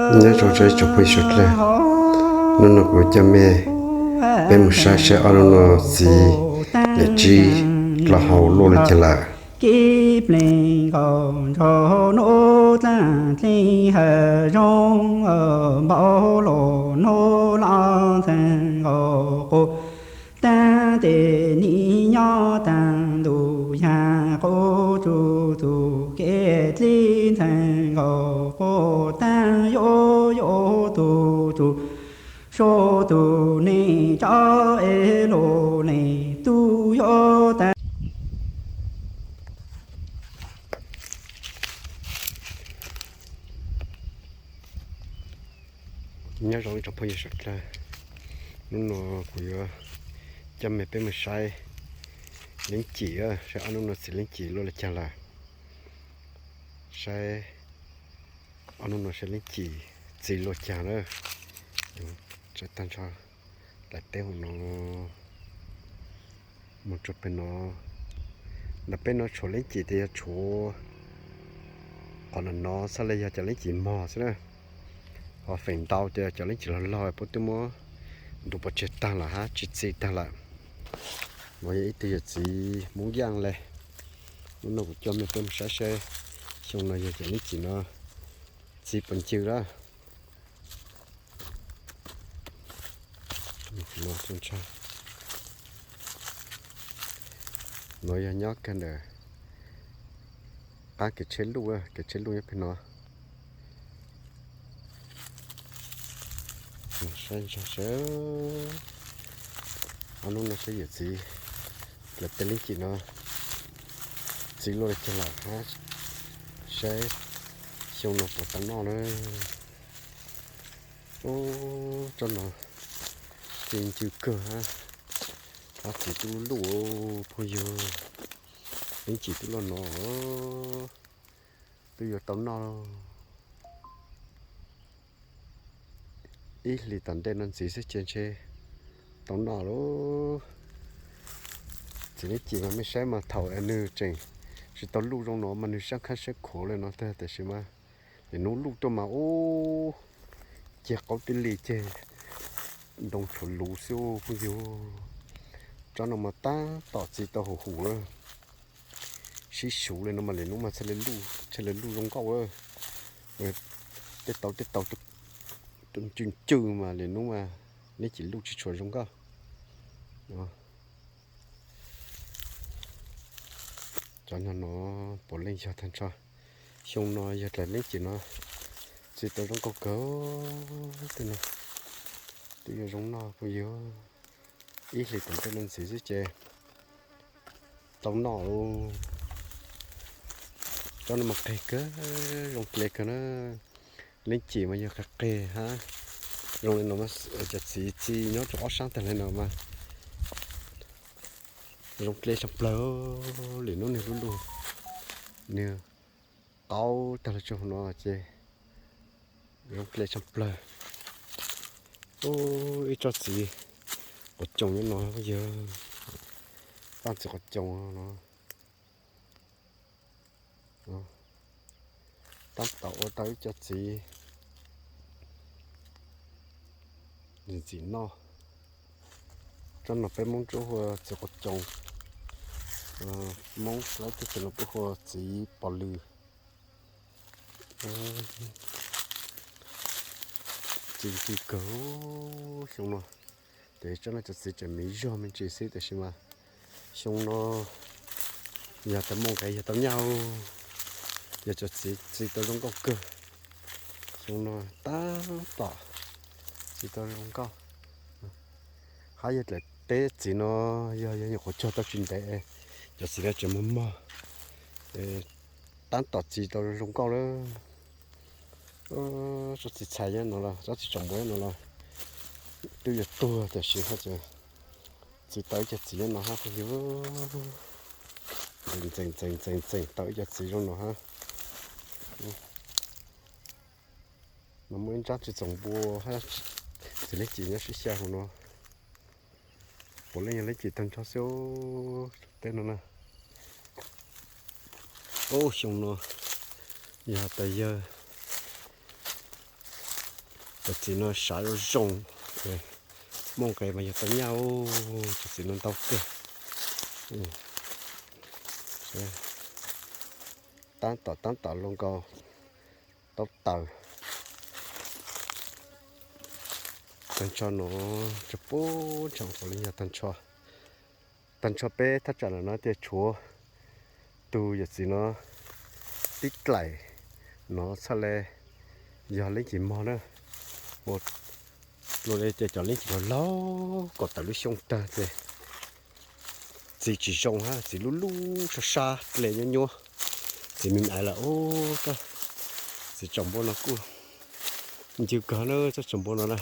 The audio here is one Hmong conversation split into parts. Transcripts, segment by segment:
Nyob zoo tsoom phooj ywg sawv daws, hnub no kuv coj mej peb mus saib saib ob lub no txiv niam tsib los hau luaj li cas lawm. Kib plees nkaus ntshav nub dlaab dlig hawm zoo, npau los nub laj ntxeeg nkaus quas taag, tes nim nyob taag ntuj yaag quas tsuj txuj kev dlig ntxeeg nkaus quas taag, yuav yuav tug tsuj sua tug neeg tsa es luj leej tub yuav taag. Nyob zoo ib tsoom phooj ywg sawv daws, hnub no kuv yuav coj mej peb mus saib leeb cim, saib ob hnub no txiv leeb cim luaj li cas lawm. Saib ob hnub no saib leeb cim txiv luaj cas na. Saib tag nrho daim teb hauv no mus rau pem no. Ntawm peb no tshuav leeb cim tes yog tshuav qhov no no xwb li yog cov leeb cim mog xwb na. Ho feem ntau ces cov leeb cim log log puab twb muab ntuas pov tseg tag lawm hab tsis txi tag lawm. No yog ib tug yawm txiv Hmoob Yaaj le. Hnub no kuv coj mej peb mus saib saib xyoo no yog cov leeb cim no txi puas ncw lawm. No yog nyob kawg ntawm qab kev tsheb luj, kev tsheb luj nyob pem no. Saib ntsoov sawv, ob hnub no saib yawm txiv lawv tej leeb cim no txi luaj li cas lawm hab saib xyoo no puas tau noj na. Ub, tsob no txi ncw kawg hab, hab txiv tub luj, phooj ywg, leeb cim tub luaj no twb yuav tau noj. Ib hlis tom ntej no ntxiv xwb ces ntshe tau noj lauj. Txiv leeb cim mas mej saib mas thaum nwg tseem tsis tau luj zoo no mas nwg sab khab sab khuav li no tag, tab sis mas lwm hnub luj tuaj mas ub, ceg qaub tib li ceg ntoo tshuav luv xwb phooj ywg. Tsob no mas tab tom txi tau huv huv lawm, sib suv li no mas lwm hnub mas txhaj le luj zoo nkauj lawm. Tej tau tej tau ncw ncw mas lwm hnub mas leeb cim luj tsis tshua zoo nkauj. Cov no no puav leej yog tag nrho. Xyoo no yog dlaim leeb cim no txi tau zoo nkauj kawg. Tej no twb yuav zoo noj phooj ywg. Ib hlis tom ntej no ntxiv xwb ces tau noj lauj. Tsob no mas qeg kawg, zoo dle kawg na. Leeb cim mas yog qeg qeg hab zoo li no, cov txiv txi nyob rau ob sab tag li no mas zoo dle tshaj plawg. Lwm hnub nwg lub lug nwg qaub tag los tso no ces zoo dle tshaj plawg. Ub, ib tsob txiv quav coos nyob no yog, tsob txiv quav coos no. Tab tom ua tau ib co txiv ntxim ntxim noj. Tsob no peb Hmoob Tsuab hu ua txiv quav coos, Hmoob Tsuab teb chaws no peb hu ua txiv pos lwm. Txiv ntxim kawg xyoo no. Ces tsob no cov txiv tseem me zog me ntsis xwb, tab sis mas xyoo no yog tau muaj nqe yog tau nyaj, yog cov txiv txi tau zoo nkauj kawg. Xyoo no tab tom txi tau zoo nkauj. Hab yog dlaim teb txiv no yog, yog nyuam qhuav cog tau tsis ntev, cov txiv no tseem mog mog, tab tom txi tau zoo nkauj lawm. Tsob txiv txhais nyob no los, tsob txiv tsom npua nyob no los twb yuav tuag, tiam sis ho txi tau ib co txiv nyob no hab phooj ywg. Ntxeem ntxeem ntxeem ntxeem tau ib co txiv zoo no hab. No muaj ib nrab txiv tsom npua hab txiv leej cim nyob sib xyaw hauv no. Puav leej yog leej cim tag nrho xwb teb no na. Ub, xyoo no yog tas yawg Cov txiv no sav zoo zoo, muaj nqe mas yog tau nyaj, cov txiv no ntau kawg. Tab tom tab tom luaj nkaus taub taws. Tag nrho no tsuas pub ntsha puav leej yog tag nrho. Tag nrho peb thaj tsam no tias tshuav tus yawm txiv no tib dlaim no txhaj le yog leej txiv mog na. Ua luaj li ces cov leej txiv laug laug kom tawm lub xyoo tag ces txiv tsis zoo hab, txiv lub lub sab sab ple nyuab nyuab, txiv me me lawm. Txiv tsaum npua no kuj ncw kawg na, txoj tsaum npua no na.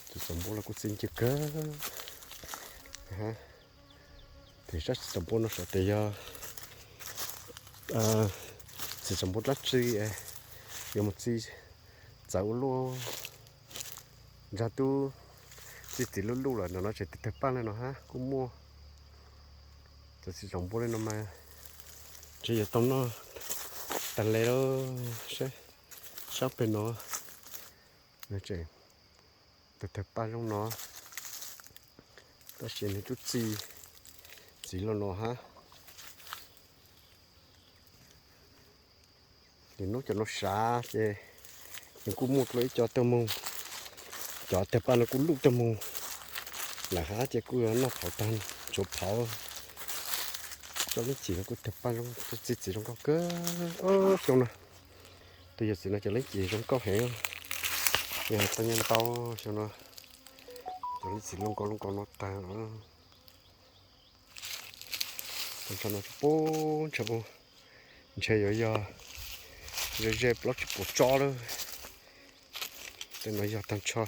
Txiv tsaum npua no kuj txi ncw kawg. Tes sab txiv tsaum npua no sav tes yog txiv tsaum npua dlaab tsi, yuav mus txi txawv ua luaj. Ntsag tub txi txiv lub luj lawm no no tseem tawg tawg paj le no hab kuj muaj. Cov txiv tsaum npua li no mas ntshe yuav tau noj tag le lawm. Sab peg no tseem tawg tawg paj zoo no, tab sis nws tub txi txiv los no hab. Nim nub cov no sav ces nws kuj muaj dlua ib co tuaj moog, cov tawg paj no kuj luj tuaj moog lawm hab ces kuj yuav noj phauv tag, tsuav phauv. Cov leej txiv no kuj tawg paj zoo, txi txiv zoo nkauj kawg xyoo no. Tus yawm txiv no cov leej txiv zoo nkauj heev, yog tau nyiaj ntau xyoo no. Cov leej txiv loo nkaus loo nkaus no tag. Tag nrho no tsuas pub ntsha, ntshe yuav yog ze ze plaub tsib puas tsob lawm. Tej no yog tag nrho,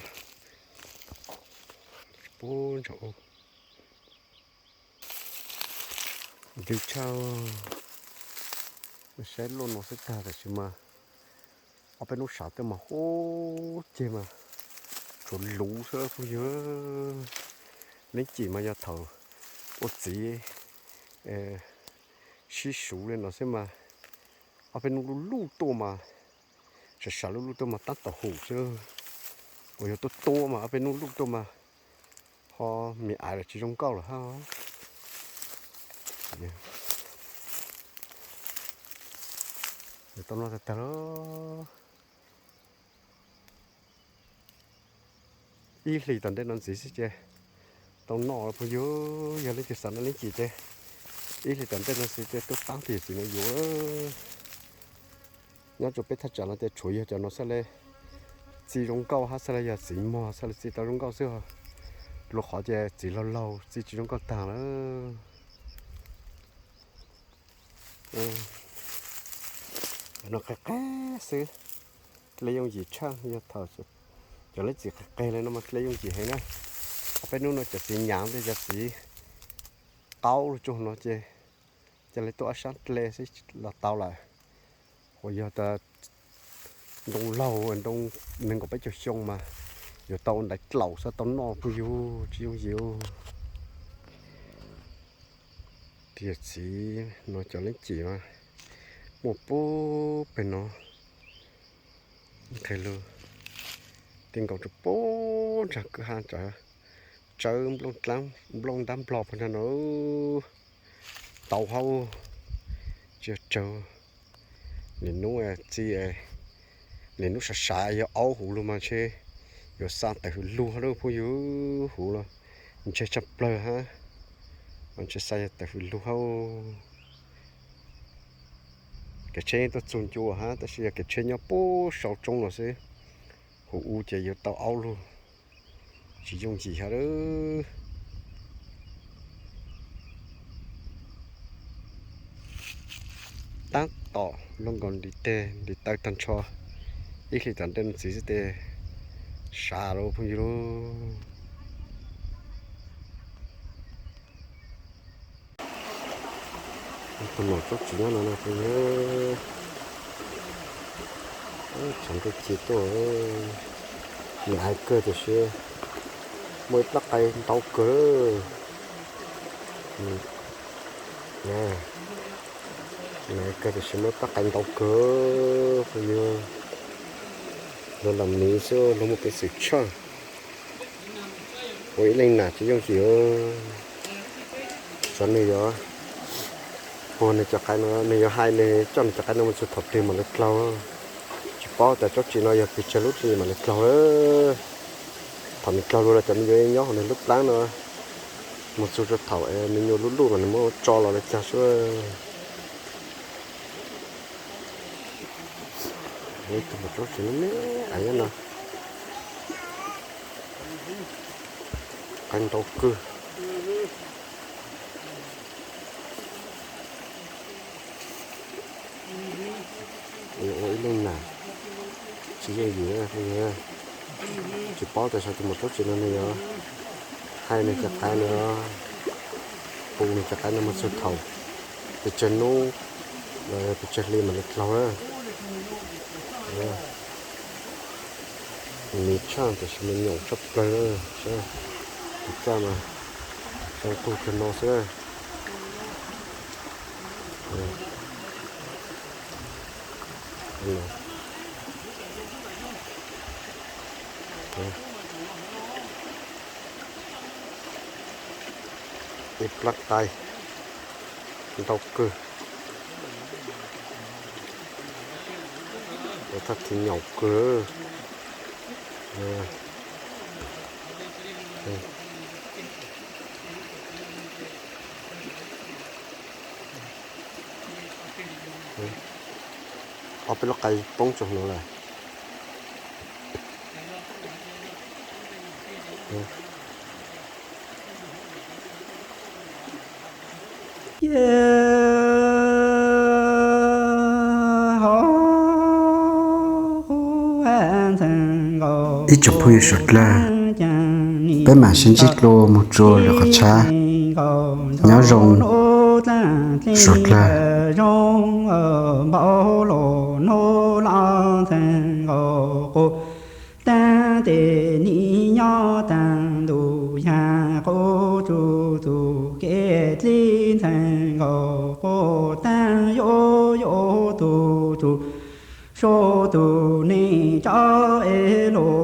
pub ntsha. Ntws tshaj, saib luaj no xwb tag tab sis mas ob peb hnub sav tuaj mas huv ceg mas tshuav luv xwb phooj ywg. Leej cim mas yog thaum ua txiv sib suv li no xwb mas ob peb hnub luj luj tuaj mas, sav sav luj luj tuaj mas tab tom hum xwb. Uas yog tuaj tuaj mas ob peb hnub luj tuaj mas ho me aiv los tsis zoo nkauj lawm hab. Tau noj tag tag lawm. Ib hlis tom ntej no ntxiv xwb ces tau noj phooj ywg. Yog leej twg xav noj leej cim ces ib hlis tom ntej no xwb ces tuaj paab tus yawm txiv no yuav. Nyob rau peb thaj tsam no ces tshuav yog cov no txhaj le txi zoo nkauj hab txhaj le yog txiv mog txhaj le txi tau zoo nkauj xwb. Dlua qhov ces txiv laug laug txi tsis zoo nkauj taag lawm. Cov no qis qis xwb, le yooj yim tshaj yog thaum cov leej txiv qis qis le no mas le yooj yim heev na. Ob peb hnub no cov txiv nyaav tej cov txiv qaub lug tsuag no ces ca le tuaj ob sab dle xwb los tau lawm. Uas yog tas ntoo laug ntoo nees nkaum peb caug xyoo mas yuav tau ua ntaiv dlaum xwb tau noj phooj ywg, tsis yooj yim. Tus yawm txiv no cov leej cim mas muaj puag pem no, nqes lug ti nkaus rau puag nraag kwj ha, tsawv nplooj ntab nplog puag nraag no. Tau hab, tsis yog tsawg. Nim nub txi, nim nub sav sav yog aub huv lug mas ntshe yuav xa tawm hws lug hab lub phooj ywg, huv los ntseg tshaj plawg hab, ntshe xa yog tawm hws lug hab. Kev tsheb tuaj txug ncua hab tab sis yog kev tsheb nyob puag sau tsoob no xwb, huv u ces yuav tau aub lug, tsis yooj yim hab. Tab tom luaj nkaus ntiv teg ntiv taw tag nrho, ib hlis tom ntej no ntxiv xwb tes sav lawm phooj ywg lauj. Tus nom tsob txiv nyob no no phooj ywg, tshav ntuj ci tuaj, me aiv kawg tiam sis muaj ib plab qai ntau kawg. Me aiv kawg tiam sis muaj ib plab qai ntau kawg phooj ywg. Luag los miv xwb luag muaj peev xwm tshaj. Ua ib leej nam tsis yooj yim. Xyov nws yuav puag nws cov qaib no, nws yuav hais nws coj nws cov qaib no mus txug thaum twg mam li dlaug. Tsis paub tas tsob txiv no yog pes tsawg lub hli mam li dlaug lawm. Thaum nws dlaug lug los cov me nyuam nyob hauv nws lub plab no mus txug rau thaum me nyuam lub luj mas nws muab tso los li cas xwb. Ib tug mas tsob txiv no me me nyob no. Qaib ntau kawg. Ua ib leej nam tsis yooj yim, tsis paub tas xyov tus maum tsob txiv no nws yuav hais nws cov qaib no, hu nws cov qaib no mus txug thaum pes tsawg hnub los pes tsawg hli mam li dlaug na. Miv tshaj tiam sis mas nyaum tshaj plaws na. Saib tus txaj mas zoo tug kawg no xwb. Ib plab qaib ntau kawg. Ua thaj thim nyaum kawg. Ob peb lub qaib poob tsaug no lawm. Ib tsoom phooj ywg suav dlawg, peb mam sib ntsib dlua mus rua lwm qhov tshab. Nyob zoo suav dlawg. Taag tes nim nyob taag ntuj yag quv tsuj txuj kev dlib ntxhee nkaus quv taag yuav yuav tug tsuj sua tug neeg cov es lug